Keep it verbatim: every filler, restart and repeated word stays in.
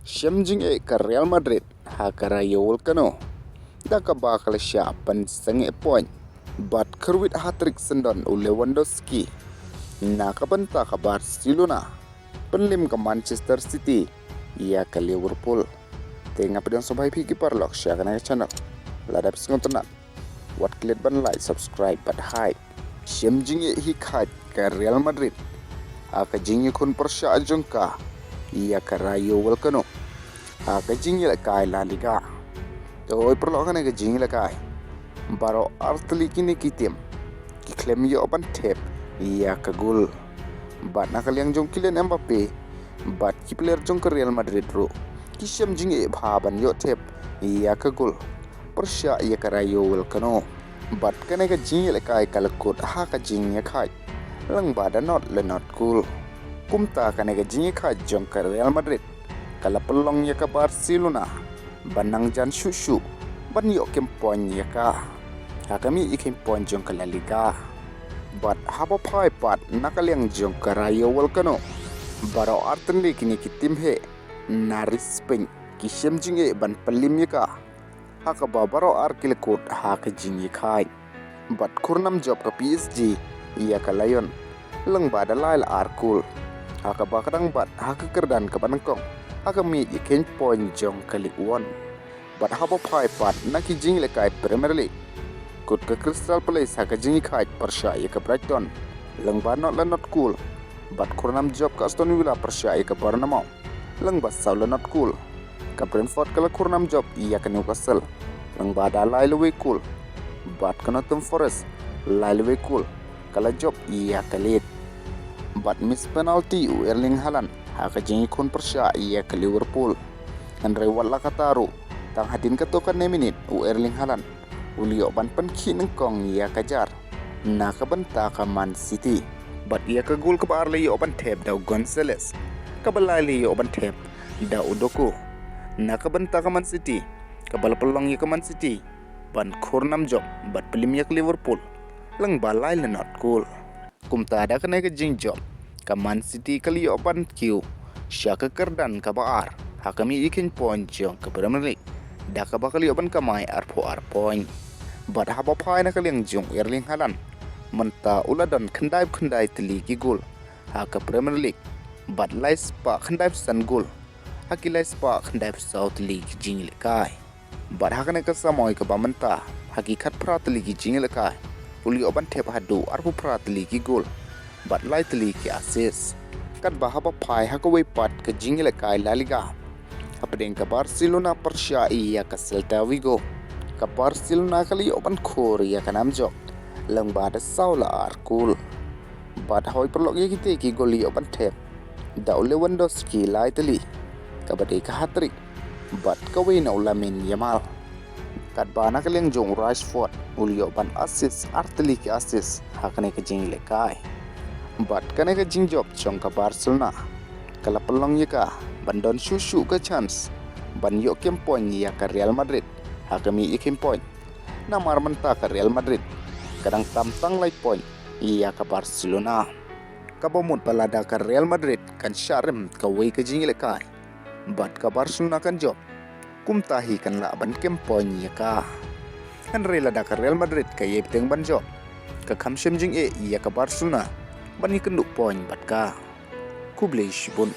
Shem jingeh ka Real Madrid ha ka Rayo Vallecano da kaba ka la shah pynsangeh point bad kyrwit hat-trick syndon u Lewandowski na ka bynta ka Barcelona pynliem ka Manchester City ïa ka Liverpool. Te nga pdiang sngewbha ïa phi ki paralok sha kane ka channel. Lada phi sngewtynnat, wat klet ban like, subscribe bad hide. Shem jingeh hi khaid ka Real Madrid ha ka jingïakhun pyrshah jong ka ïa ka Rayo Vallecano ha ka jingïalehkai La Liga. Te hoi paralok, kane ka jingïalehkai baroh artylli kine ki tim ki khlem ïoh ban thep ïa ka gol. Bad na ka liang jong Kylian Mbappe bad ki player jong ka Real Madrid ruh ki shem jingeh bha ban ïoh thep ïa ka gol pyrshah ïa ka Rayo Vallecano. Bad kane ka jingïalehkai ka la kut ha ka jingïakhaid lyngba da not la not gol. Kumta kane ka jingïakhaid jong ka Real Madrid ka la pynlong ïa ka Barcelona ban nang jan shuh shuh ban ïoh kem point ïa ka ha ka miej ïa kem point jong ka La Liga. Bad haba phai pat na ka liang jong ka Rayo Vallecano, baroh artylli kine ki tim heh na ri Spain ki shem jingeh ban pynliem ïa ka ha kaba baroh ar ki la kut ha ka jingïakhaid. Bad khurnam jop ka P S G ïa ka Lyon lyngba da lai la ar gol ha kaba ka dang bat ha ka kyrdan kaba nyngkong ha ka miej ïa kem point jong ka Ligue One. Bad haba phai pat na ki jingïalehkai Premier League, kut ka Crystal Palace ha ka jingïakhaid pyrshah ïa ka Brighton lyngba not la not gol. Bad khurnam jop ka Aston Villa pyrshah ïa ka Bournemouth lyngba saw la not gol. Ka Brentford ka la khurnam jop ïa ka Newcastle lyngba da lai la wei gol. Bad ka Nottingham Forest lai la wei gol ka la jop ïa ka Leeds. Bad miss penalty u Erling Haaland ha ka jingïakhun pyrshah ïa ka Liverpool. Hynrei wat la katta ruh, tang hadien katto katne minit u Erling Haaland u la ïoh ban pynkhih nyngkong ïa ka jar na ka bynta ka Man City. Bad ïa ka gol kaba ar la ïoh ban thep da u Gonzalez, kaba lai la ïoh ban thep da u Doku na ka bynta ka Man City, kaba la pynlong ïa ka Man City ban khurnam jop bad pynliem ïa ka Liverpool lyngba lai la not gol. Kumta da kane ka jingjop, ka Man City ka la ïoh ban kiew sha ka kyrdan kaba ar ha ka miej ïa kem point jong ka Premier League da kaba ka la ïoh ban kamai arphew ar point. Bad haba phai na ka liang jong Erling Haaland, mynta u la don khyndaiphew khyndai tylli ki gol ha ka Premier League bad lai spah khyndaiphew san gol ha ki lai spah khyndaiphew saw tylli ki jingïalehkai. Bad ha kane ka samoi kaba mynta, ha ki khatphra tylli ki jingïalehkai, u la ïoh ban thep haduh arphew phra tylli ki gol bad lai tylli ki assist. Katba haba phai ha kawei pat ka jingïalehkai La Liga, hapdeng ka Barcelona pyrshah ïa ka Celta Vigo, ka Barcelona ka la ïoh ban khur ïa ka nam jop lyngba da saw la ar gol. Bad hoi paralok, ïa kite ki gol la ïoh ban thep da u Lewandowski lai tylli, kaba dei ka hat-trick, bad kawei na u Lamine Yamal. Katba na ka liang jong u Rashford u la ïoh ban assist ar tylli ki assist ha kane ka jingïalehkai. Bad kane ka jingjop jong ka Barcelona ka la pynlong ïa ka ban don shuh shuh ka chance ban ïoh kem point ïa ka Real Madrid ha ka miej ïa kem point. Namar mynta ka Real Madrid ka dang tam tang lai point ïa ka Barcelona. Kaba mut ba lada ka Real Madrid kan shah rem kawei ka jingïalehkai bad ka Barcelona kan jop, kumta hi kan lah ban kem point ïa ka. Hynrei lada ka Real Madrid ka ïai bteng ban jop, ka kham shem jingeh ïa ka Barcelona ban ïakynduh point bad ka. Khublei shibun.